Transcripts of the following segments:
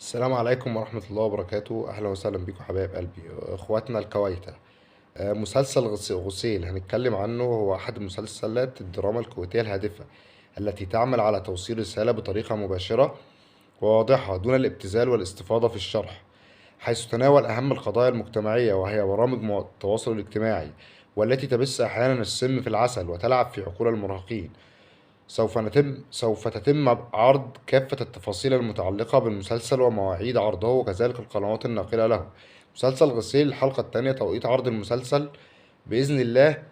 السلام عليكم ورحمة الله وبركاته. أهلا وسهلا بكم حبايب قلبي إخواتنا الكويتة. مسلسل غسيل هنتكلم عنه، هو أحد مسلسلات الدراما الكويتية الهادفة التي تعمل على توصيل رسالة بطريقة مباشرة وواضحة دون الابتذال والاستفاضة في الشرح، حيث تناول أهم القضايا المجتمعية وهي برامج التواصل الاجتماعي والتي تبث أحيانا السم في العسل وتلعب في عقول المراهقين. سوف تتم عرض كافة التفاصيل المتعلقة بالمسلسل ومواعيد عرضه وكذلك القنوات الناقلة له. مسلسل غسيل الحلقة الثانية، توقيت عرض المسلسل بإذن الله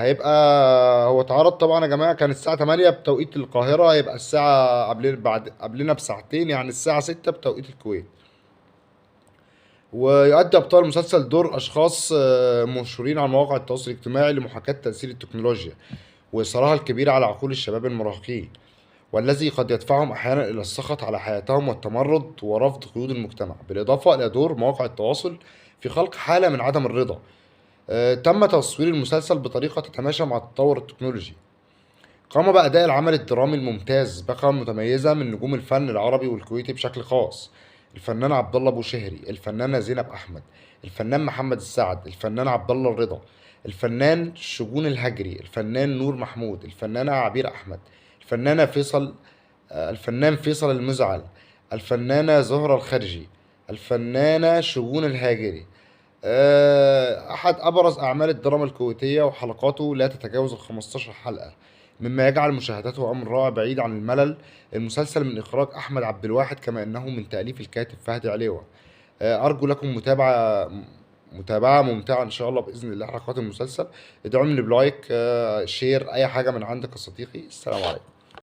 هيبقى، هو اتعرض طبعا يا جماعة كان الساعة 8 بتوقيت القاهرة، هيبقى الساعة قبل بعد قبلنا بساعتين، يعني الساعة 6 بتوقيت الكويت. ويؤدي أبطال المسلسل دور أشخاص مشهورين على مواقع التواصل الاجتماعي لمحاكاة تأثير التكنولوجيا وإثارها الكبير على عقول الشباب المراهقين، والذي قد يدفعهم أحيانا إلى السخط على حياتهم والتمرد ورفض قيود المجتمع، بالإضافة إلى دور مواقع التواصل في خلق حالة من عدم الرضا. تم تصوير المسلسل بطريقة تتماشى مع التطور التكنولوجي. قام بأداء العمل الدرامي الممتاز باقة متميزة من نجوم الفن العربي والكويتي بشكل خاص: الفنان عبد الله بوشهري، الفنانة زينب أحمد، الفنان محمد السعد، الفنان عبد الله الرضا، الفنان شجون الهجري، الفنان نور محمود، الفنانة عبير أحمد، الفنانة فيصل الفنان فيصل المزعل، الفنانة زهرة الخرجي، الفنانة شجون الهاجري. أحد أبرز أعمال الدراما الكويتية، وحلقاته لا تتجاوز ال 15 حلقة، مما يجعل مشاهدته أمر رائع بعيد عن الملل. المسلسل من إخراج أحمد عبد الواحد، كما أنه من تأليف الكاتب فهد عليوة. أرجو لكم متابعة ممتعة إن شاء الله بإذن الله حلقات المسلسل. ادعوني ب like، share، أي حاجة من عندك يا صديقي. السلام عليكم.